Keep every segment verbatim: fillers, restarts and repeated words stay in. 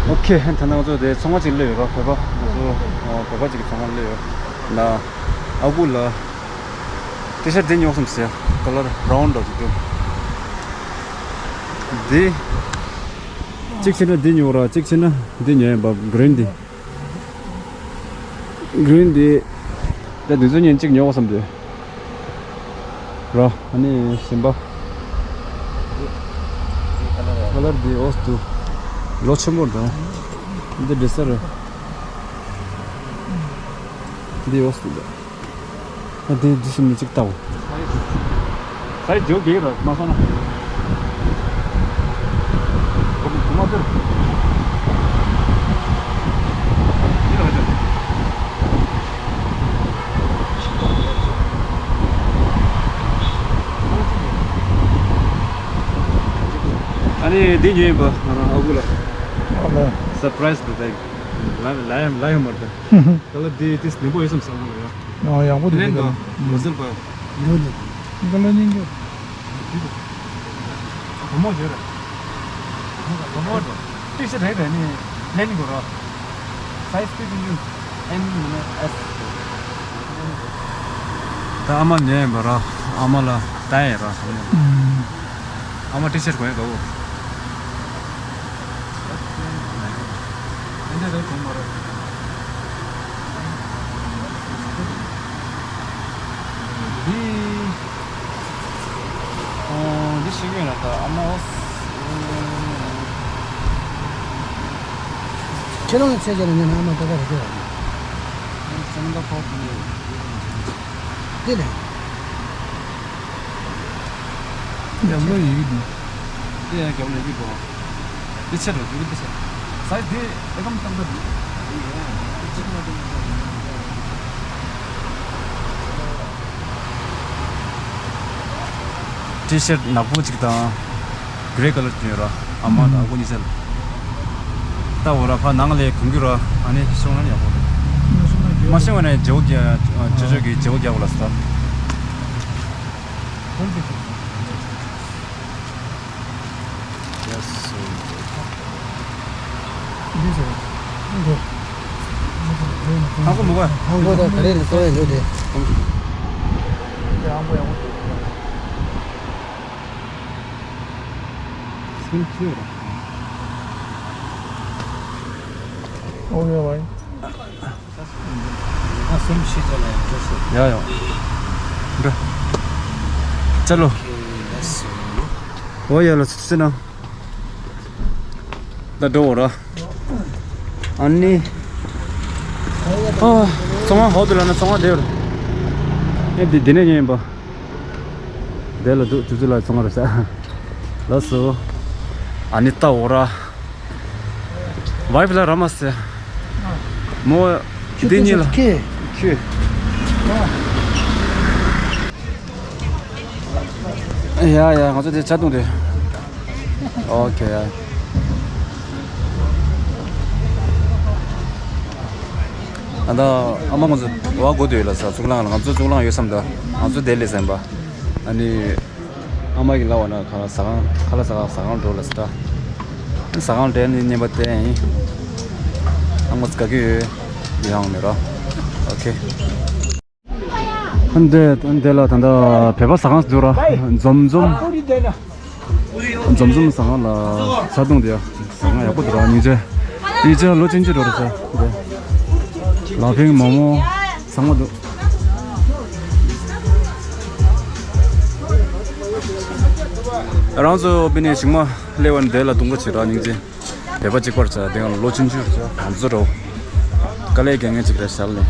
ཨོ་ཁེ། ད་ནང་ཚོ་དེ་ཚོང་པ་ཅིག་སླེབས་ཡོད་ར། བོད་པ་ང་ཚོ་བོད་པ་ཅིག་གི་ཚོང་པ་སླེབས་ཡོད་ན། ཨ་ཁུ་ལ་ཊི་ཤར་དེ་ཉོ་བསམ་ཟེར། ཀ་ལར་རའུན་འདྲ་ཅིག་འདུག་འདི་གཅིག་བྱས་ན་འདི་ཉོ་ར། གཅིག་བྱས་ན་འདི་ཉོ་ཡིན་པ། གི་རིན་འདི། གི་རིན་འདི། ད་འདི་ཚོ་ཉིན་གཅིག་ཉོ་བསམ་དེ་ར། ཨ་ནི་གཞན་པ། ཀ་ལར་འདི་ཨོས་འདུག་ལོ་ཆེན་པོ་འདུག་འདི་འདྲ་ས་རེད། འདི་ཨོས་འདུག་ད་དེ་འདི་སུ་མི་གཅིག་ལྟའོ། ས་ཡི་ཇོ་གེ་ར་མ་སོང་ན། གོ་མ་ཚོར། འདི་ར་ཇོ། ཨ་ནི་འདི་ཉོས་ཡིན་པ། ང་རང་ཨ་ཁུ་ལ། ཨ་ལ། སར་པ་རའི་སི་འདུག་ད། ལ་ལ་ཡང་ལ་ཡང་མར་ད། ད་ལ་འདི་ཏིས་ནི་པོ་ཡོད་སམ་སང་ལ་ཡ། ཨ་ཡག་པོ་འདུག་དེ་ལེན་ད། མ་ཟེར་པ། ཡོད་ལེ། འདི་ལ་སྙིང་རྗེ། བུ་མོ་ཡོད་རེད། བུ་མོ་ཏིས་རེད་རེད་ནི་ལེན་དགོས་ར། སའི་ཛི་ཏིས་ཡོད། ཨེམ་ནས་ཨེས། ད་ཨ་མ་ཉལ་ཡིན་པ་ར། ཨ་མ་ལ་ལྟ་ཡིན་ར། ཨ་མ་ཏི་ཤར་གོན་ཡིན་གོ། འདི་རེད་གོན་མ་རེད། འདི། ཨོ། འདི་ཤེས་ཀྱི་ཡོད་ན་ད་ཨ་མ། ཁྱེད་རང་ཚེ་རྒྱལ་ལ་ཉན་ན་ཨ་མ་ད་ག་རེ་ཁྱེད་རང་། ཙང་ད་ཁོ་ཁོ་ནས། འདི་ལས། རྒྱབ་ལོགས་ཡི་གེ་འདི། འདི་ཡང་རྒྱབ་ལོགས་ཡི་གེ་པོ། འདི་ཆེ་རུ་འདི་འདི་ཆེ། སའི་ཛི་འདི་ཨེ་ཀམ་ཙམ་པ་འདི། ཊི་ཤར་ནག་པོ་གཅིག་དང་། གྷི་རེ་ཀ་ལར་གྱོན་ར། ཨ་མ་དང་ཨ་ཁུ་གཉིས་ཆ་ལ། ད་འོ་ར་ཕ་ནང་ལས་གོན་གྱི་ར། ཨ་ནི་ཤོང་ན་ཡག་པོ་རེད། མ་ཤོང་བ་ནས་བརྗེ་པོ་རྒྱག་ཅོ་ཅོ་གི་བརྗེ་པོ་རྒྱག་པ་ལ་ས། ཨང་ཀོ་མུ་ག་ཨང་ཀོ་ད་ག་རེ་ནས་གསོ་བའི་ལོ་དེ། སེམས་ཚོད་ར། ཨོ་ཡ་ཝའི། ཨ་སེམས་ཤི་ཅ་ལ་ཡ་ཅོ་སོ། ཡ་ཡ། འགྲོ། ཅ་ལོ། ཨོ་ཡ་ལོ་ཚུ་ཚུ་ན། ད་འགྲོ་འོ་ར། ཨ་ནི། ཨ། ཚོང་ཁང་ཧོ་དུ་ལ་ན་ཚོང་ཁང་དེ་ཡོད་རེད། ཨེ་འདི་འདི་ནས་ཉོས་ཡིན་པ། དེ་ལ་འདུག་ཅུ་ཅུ་ལ་ཚོང་ཁང་རེད་ས། ལགས་སོ། ཨ་ནི་ལྟ་འོ་ར། ཝའི་ཕི་ལ་ར་མ་སེ། མོ། འདི་གཉིས་ལ། ཁྱོད། ཡ་ཡ་ང་ཚོ་དེ་ཆ་བརྡུང་དེ། ཨོ་ཁེ་ཡ། ཨ་ད་ཨ་མ་ང་ཚོ་བ་གོ་དུས་ལ་ས་གཙུག་ལག་ལ་ང་ཚོ་གཙུག་ལག་ཡོད་བསམ་ད་ང་ཚོ་དེ་ལས་ཟིན་པ། ཨ་ནི། ཨ་མ་གི་ལབ་པ་ན་ཁ་ལག་ཟ་ཁང་ཁ་ལག་ཟ་ཁང་ཟ་ཁང་འགྲོ་ལབ་ཟེར་ད། ཟ་ཁང་འདྲ་ནི་ཉན་པ་དེ་ཡིན། ཨ་ངོ་ཙི་ག་གི་ཡོད་ཡང་མེད་རོ། ཨོ་ཁེ། འདི་འདི་ལ་ད་ལྟ་བོད་པ་ཟ་ཁང་ཟེར་ར། འཛོམས་འཛོམས། འཛོམས་འཛོམས་ཟ་ཁང་ལ་ཆ་བརྡུང་དེ་ཟ་ཁང་ཡག་པོ་འདུག་ར། སྙིང་རྗེ་སྙིང་རྗེ་ལོ་ཆུང་ཆུང་འགྲོ་ར་ས་འདི། ལ་ཕིང་མོག་མོག་ཚང་མ་འདུག་རང་ཚོ་བི་ནས་ཞིང་མ་ལེ་བན་དེ་ལ་དུང་ག་བྱེད་ར་སྙིང་རྗེ། བོད་པ་གཅིག་པར་བྱ་དེ་ཡང་ལོ་ཆུང་ཆུང་བྱ་ང་ཚོ་རོ། དཀའ་ལས་རྒྱག་མཁན་གཅིག་རེད་ཤར་ལེ།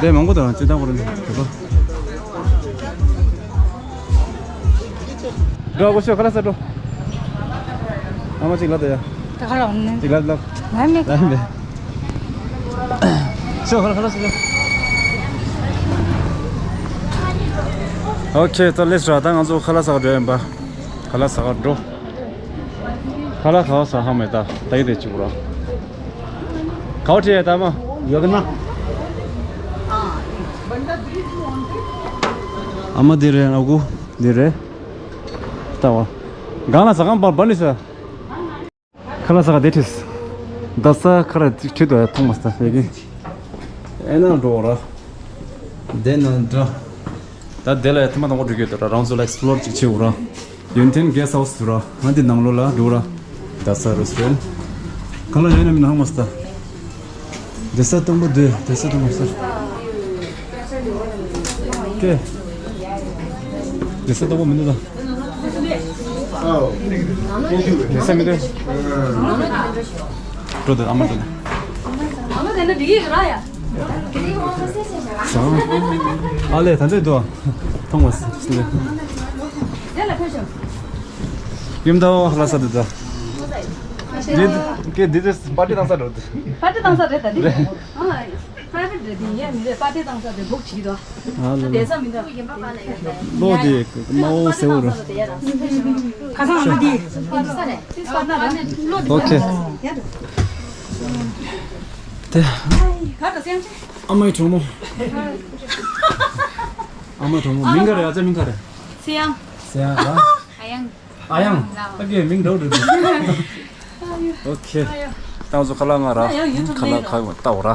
དེ་མང་པོ་དང་སྤྱི་བཏང་པོ་རེད་བོད་པ། འགྲོ་གོ་ཤོ་ཁ་ལ་ས་འགྲོ། ཨ་མ་གཅིག་ལ་དེ་ཡ། ད་ཁ་ལ་འོང་ནས། གཅིག་ལ་ལ། ལ་མེད། ལ་མེད། ཤོ་ཁ་ལ་ཁ་ལ་ས་འགྲོ། ཨོ་ཁེ་ད་ལེས་ར་ད་ང་ཚོ་ཁ་ལ་ས་ག་འགྲོ་ཡིན་པ། ཁ་ལ་ས་ག་འགྲོ། ཁ་ལ་ཁ་ས་ཧ་མེ་ད་ད་ཡི་དེ་ཅིག་ར། ཁའོ་ཁྲི་ཡ་ད་མ། ཡོད་གི་ན། ཨ་མ་འདི་རེད། ཨ་ཁུ་འདི་རེད། ལྟ་བ། གང་ལ་ཟ་ཁང་པར་འབར་ནི་ས། ཁ་ལ་ཟ་ཁང་དེ་ཁྲིས། རྡ་ས་ཁ་ར་ཅིག་ཁྲིད་དུ་ཡ་མཐོང་མ་སོང་ཡ་གི། ཨེ་ན་འགྲོ་ར། དེ་ན་འདྲ། ད་དེ་ལ་ཡ་ཐེངས་མ་དང་པོ་འགྲོ་གི་ཡོད་ད་ར། རང་ཚོ་ལ་ཨེགསི་པོ་ལོར་ཅིག་བྱེད་འོ་ར། ཡོན་ཏན་གེ་སི་ཧའུ་སི་དུ་ར། ང་འདི་ནང་ལོགས་ལ་འགྲོ་ར། རྡ་ས་རེ་སི་ཊོ་རན། གང་ལ་ཡོད་ན་མིན་ན་ཧ་མ་སོང་ད། རྡ་ས་སྟོན་པ་འདི། རྡ་ས་སྟོན་པ་ས། ཀེ། རྡ་ས་སྟོན་པ་མི་འདུག་ད། རྡ་ས་མི་འདུག་འགྲོ་འདུག་ཨ་མ་འགྲོ་འདུག་ཨ་ལས་ད་འདྲས་འདུག་མཐོང་བ་སི་ལེ། ཡུམ་ད་བ་ལ་ས་འདུག་ད། འདི་ཀེ་འདི་དེ་པར་ཊི་བཏང་ས་འགྲོ་འདུག་པར་ཊི་བཏང་ས་རེད་ད་འདི། རེད། ཨ། པ་རའི་ཝེ་ཊི་རེད་དེ། ཡས་མི་རེད། པར་ཊི་བཏང་ས་དེ་སྦུག་བྱེད་ཀྱི་འདུག་ཨ་ལ་ལ། བསྡད་ས་མི་འདུག་ལོ་དེ་མ་འོ་ཟེར་བ་རེད། ཁ་སང་ལ་དེ། ཨོ་ཁེ། དེ། ག་རེ་སེམས་ཅན། ཨ་མའི་གྲོགས་མོ། ཨ་མའི་གྲོགས་མོ་མིང་ག་རེ། ཨ་ཅག་མིང་ག་རེ། སེ་ཡང་། སེ་ཡང་ར། ཨ་ཡང་། ཨ་ཡང་། ཨ་ཀེ་མིང་འདྲ་བོ་འདྲ་འདུག་ཨོ་ཁེ། ཏང་སུ་ཁ་ལག་ང་ར། ཨ་ཡང་ཡུན་ཐུང་ཁ་ལག་ནས་ཁ་ཡོང་ལྟ་བ་ར།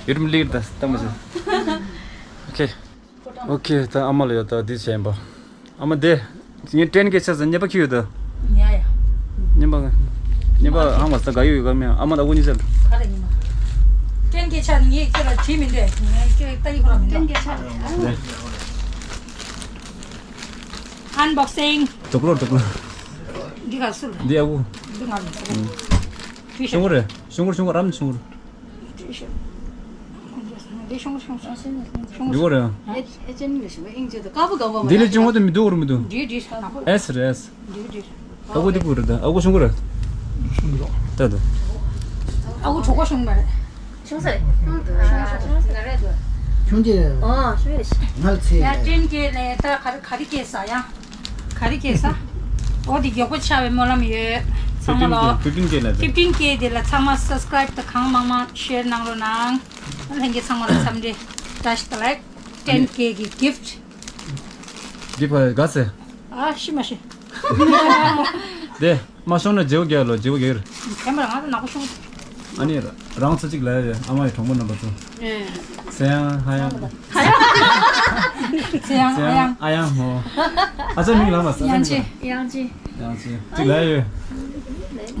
ཡུན་ཐུང་ལིར་ད་ལྟ་མ་ཟེར། ཨོ་ཁེ། ཨོ་ཁེ། ད་ཨ་མ་ལ་ཡོད་ད་འདི་བྱས་པ། ཨ་མ་དེ། ངས་ཊེན་ཀེ་ཆགས་ས་ཉེས་པ་ཁྱི་ཡོད་ད། ཉ་ཡ། ཉེས་པ། ཉེས་པ་ཧང་བ་ས་ག་ཡོད་ཡོད་ག་མེད་ཨ་མ་ད་ཨུ་ཉི་ཆ། ག་རེ་ཉེས་པ། ཊེན་ཀེ་ཆགས་ངས་ཁྱོད་ལ་བྲིས་མི་འདོད། ངས་ཁྱོད་ལྟ་ཡི་ཁོ་ར་མི་འདོད། ཊེན་ཀེ་ཆགས་རེད། ཨན་བོག་སིང་། དུག་ལོག་དུག་ལོག་འདི་ག་སུ་རེད། འདི་ཨ་ཁུ། འདི་ང་རེད། ཤུང་རེད། ཤུང་རེད། ཤུང་རེད། རམ་ཤུང་རེད། འདི་ཤུང་རེད། ཤུང་རེད། འདི་ཁོ་རེད། འདི་ལས་ཅུང་བོ་དེ་མི་འདུག་རུ་མི་འདུག་འདི་འདི་ཨེ་སི་རེད། ཨེ་སི། འདི་འདི། ཨ་ཁུ་འདི་ཁུ་རེད་ད། ཨ་ཁུ་ཤུང་རེད། ཨ་ཁུ་གྲོགས་པོ་ཤུང་མ་རེད། ཆུང་ས་རེད། ཆུང་དུ་ཆུང་ཆུང་ཆུང་ང་རེད་དུ། ཆུང་ཆུང་ཨོ་ཆུང་རེད། ང་ལ་ཚེ་ཡ་ཡ་ཀྲིན་སྐྱེས་ལས་ད་ག་རེ་ག་རེ་སྐྱེས་ས་ཡ། ག་རེ་སྐྱེས་ས། ཨོ་དེ་མགྱོགས་པོ་ཆགས་པའི་སྨོན་ལམ་ཡོད། ཚང་མ་ལོ། ཕིབ་ཊིན་སྐྱེས་ལ་ཕིབ་ཊིན་སྐྱེས་དེ་ལ་ཚང་མ་སབ་སི་ཀ་རའིབ་དང་གང་མང་མང་ཤེར་གནང་རོགས་གནང་། ལྷན་རྒྱས་ཚང་མ་ལ་འཚམས་འདྲི་བཀྲ་ཤིས་བདེ་ལེགས། ཊེན་ཀེ་གི་གིཕ་ཊི། འདི་ཕ་དགའ་སེ། ཨ་ཤི་མ་ཤི། དེ། མ་ཤོང་ན་བརྗེ་བོ་རྒྱག་ལོ། བརྗེ་བོ་རྒྱག་རེད། དེ་མར་ང་ཚོ་ནག་པོ་ཤོང་། ཨ་ནི་རང་ཚོ་གཅིག་ལ་ཡ་ཨ་མ་ཡི་གྲོགས་མོ་རྣམ་པ་ཚོ། ཨེ། ཟེ་ཡང་ཧ་ཡང་། ཧ་ཡང་། ཟེ་ཡང་ཨ་ཡང་། ཨ་ཡང་ཧོ། ཨ་ཅག་མིང་ལ་མ་ཟ་ཡང་ཅི། ཡང་ཅི། ཡང་ཅི། གཅིག་ལ་ཡོད།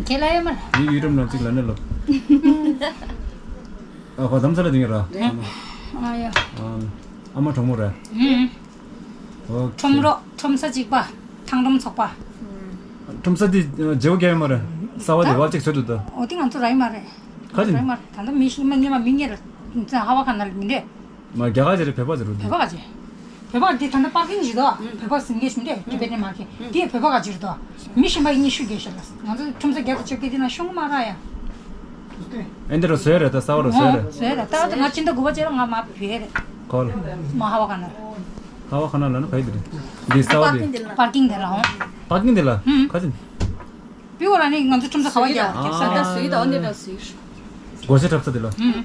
ཁྱེད་ལ་ཡོད་མ། ཡིག་ཡུལ་རམ་ལ་གཅིག་ལ་ནི་ལོ། ཨ་ཁོ་དམ་ཚ་ལ་དེང་ར། ཨ་ཡ། ཨ་མ་གྲོགས་མོ་ར། ཨུམ། ཁྲོམ་རོགས། ཁྲོམ་ས་གཅིག་པ། ཐང་ཁྲོམ་ཚོགས་པ། ཁྲོམ་ས་དེ་བརྗེ་བོ་རྒྱག་ཡོད་མ་རེད། གསར་པ་དེ་བ་གཅིག་བཟོས་འདུག་ད། འོ་དེ་ང་ཚོ་ར་ཡི་མ་རེད། ག་རེ། ར་ཡི་མ་རེད། ད་ལྟ་མི་ཤི་མ་ཉེ་མ་མི་ཉེ་ར། ཧ་བ་ཁ་ན་ལ་མི་འདྲེ། མ་རྒྱ་གར་ཅི་རེད། བོད་པ་ཅི་རེད། བོད་པ་ག་ཅི། བོད་པ་དེ་ད་ལྟ་པར་ཀིང་ཞིག་འདུག་བོད་པ་སིང་གེ་ཞིག་འདྲེ། ཊི་བེ་ཊན་མར་ཀེ་ཊི། དེ་བོད་པ་ག་ཅི་རེད་འདུག་མི་ཤི་མ་ཉི་ཤུ་བརྒལ་ཤག་ལ། ང་ཚོ་ཁྲོམ་ས་བརྒྱ་དང་བཅོ་བརྒྱད་དེ་ན་ཤོང་མ་ར་ཡ། ཨེ་འདི་རུ་བཟོས་རེད་ད། གསར་པ་རུ་བཟོས་རེད། བཟོས་རེད། ད་ང་ཚོ་ང་སྤྱི་ཟླ་དགུ་པ་ཅིག་ལ་ང་མ་བུད་རེད། ཁོལ། མ་ཧ་བ་ཁ་ན། ཧ་བ་ཁ་ན་ལ་ནི་ག་ཡི་འདི་རེད། འདི་གསར་པ་འདི། པར་ཀིང་དེ་ལ་ཧོང་། པར་ཀིང་དེ་ལ། ཧུམ། ག་ཅི། བི་བ་ལ་ནི་ང་ཚོ་ཁྲོམ་ས་ག་བ་རྒྱག་རྒྱག་ས་རེད། སུའི་ད་འདི་འདྲ་སུའི། སྒོ་ཕྱེ་འཁྲབ་ས་འདི་ལ། ཧུམ།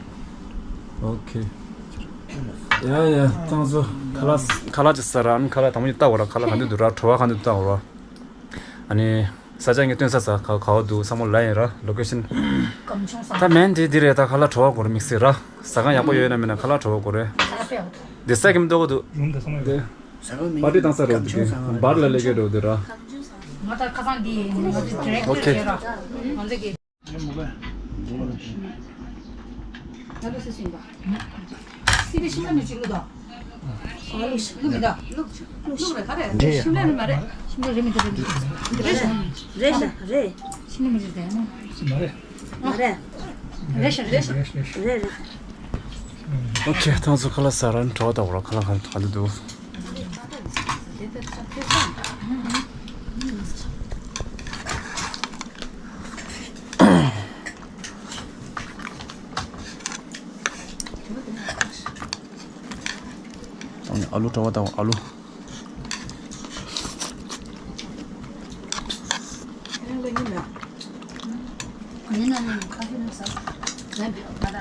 ཨོ་ཁེ། ཡ་ཡ་ཏང་ཚོ་ཁ་ལག་ཁ་ལག་ཅི་ཟ་ར། ཨ་ནི་ཁ་ལག་དང་པོ་ཉིད་ལྟ་བ་ར། ཁ་ལག་ག་འདི་འདུག་ར། བྲོ་བ་ག་འདི་ལྟ་བ་ར། ཨ་ནི་ས་ཆ་ངས་སྟོན་ས་ས་ག་ག་བ་འདུག་ས་མོ་ལ་ཡིན་ར། ལོ་ཀེ་ཤན། ད་མེན་དེ་འདི་རེད། ད་ཁ་ལག་བྲོ་བ་དགོས་རེད། དམིགས་བསལ་ར། ཟ་ཁང་ཡག་པོ་ཡོད་ན་མེད་ན་ཁ་ལག་བྲོ་བ་དགོས་རེད། འདི་ས་གི་མི་འདུག་གོ་འདུག་དེ། པར་ཊི་བཏང་ས་རེད་འདི། བར་ལ་སླེབས་ཀྱི་རེད་འདི་ར། ང་ད་ཁ་སང་འདི་ང་ཚོ་ཌི་རེག་ཊར་ཨོ་ཁེ། བྱས་ར། ང་ཚོ་གི་ང་ཚོ་སི་སི་ཡིན་པ། སི་པི་ཤིང་ལ་མི་བྱེད་ལུགས་དང་། ལུགས་མི་འདུག་ལུགས་རེད་ག་རེད། འདྲེ་ཡ། ཤིང་ལ་མ་རེད། ཤིང་ལ་རེད་མི་འདུག་རེད་རེད་རེད། ཤིང་ལ་མི་རེད་དེ་ནི། མ་རེད། མ་རེད། རེད་ཤག་རེད་ཤག་རེད་རེད། ཨོ་ཁེ། ཏང་ཚོ་ཁ་ལག་ཟ་ར་ནི་བྲོ་བ་ལྟ་བུ་ར། ཁ་ལག་ག་འདི་འདུག་ཨ་ནི་ཨ་ལུ་བྲོ་བ་ལྟ་བུ་ཨ་ལུ།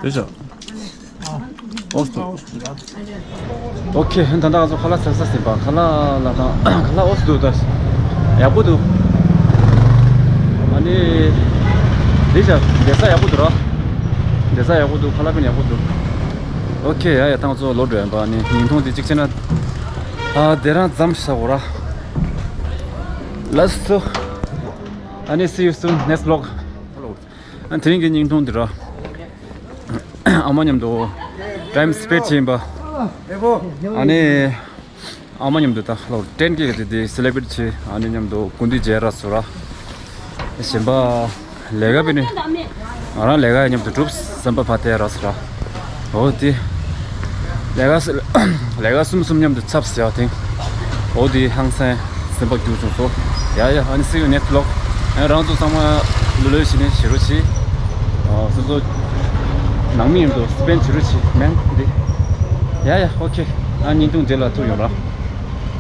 རེད་ཤག་ཨོ་སྟོ། ཨོ་ཁེ། ད་ལྟ་ང་ཚོ་ཁ་ལག་ཟ་ས་ཟིན་པ། ཁ་ལག་ལ་དང་ཁ་ལག་ཨོ་སྟོ་ད་ཡག་པོ་འདུག་ཨ་ནི་རེད་ཤག་བསྡད་ས་ཡག་པོ་འདུག་ར། བསྡད་ས་ཡག་པོ་འདུག་ཁ་ལག་ཕན་ཡག་པོ་འདུག་ཨོ་ཁེ། ཡ་ཡ། ཐང་ཚོ་ལོ་འགྲོ་ཡིན་པ། ནི་ཉིན་ཐུང་འདི་གཅིག་བྱས་ན། ཨ་དེ་རང་མཚམས་བཞག་གོ་ར། ལགས་སོ། ཨ་ནི་see you soon next vlog. ཨ་དེ་རིང་གི་ཉིན་ཐུང་འདི་ར། ཨ་མ་མཉམ་དུ་time spend བྱེད་ཡིན་པ། ཨ་ནི། ཨ་མ་མཉམ་དུ་ད་ལོ་ཊེན་ཀེག་དེ་དེ་སེ་ལེ་བྷི་རེཊ་བྱེད། ཨ་ནི་མཉམ་དུ་སྐུ་མདུན་མཇལ་རག་སོང་ར། གཞན་པ་ལས་ཀ་བྱས་ནས་ང་རང་ལས་ཀ་མཉམ་དུ་གྲུབ་བསམ་པ་ཕར་བལྟས་རག་སོང་ར། འོ་དེ་ལས་ཀ་ལས་ཀ་གསུམ་གསུམ་མཉམ་དུ་ཚབ་ཟེར་བ་དེ། འོ་དེ་ཧང་སང་སེམས་པ་སྐྱིད་པོ་བྱུང་སོང་། ཡ་ཡ། ཨ་ནི་see you next vlog. ཨ་རང་ཚོ་ཚང་མ་ལོ་ལོན་བྱས་ནས་བྱེད་རོགས་བྱེད། ཨ་སོ་སོ་ནང་མི་མཉམ་དུ་སྤེན་བྱེད་རོགས་བྱེད་མེན་འདི། ཡ་ཡ། ཨོ་ཁེ། ཨ་ཉིན་ཐུང་རྗེས་ལ་ཐུག་ཡོང་ར།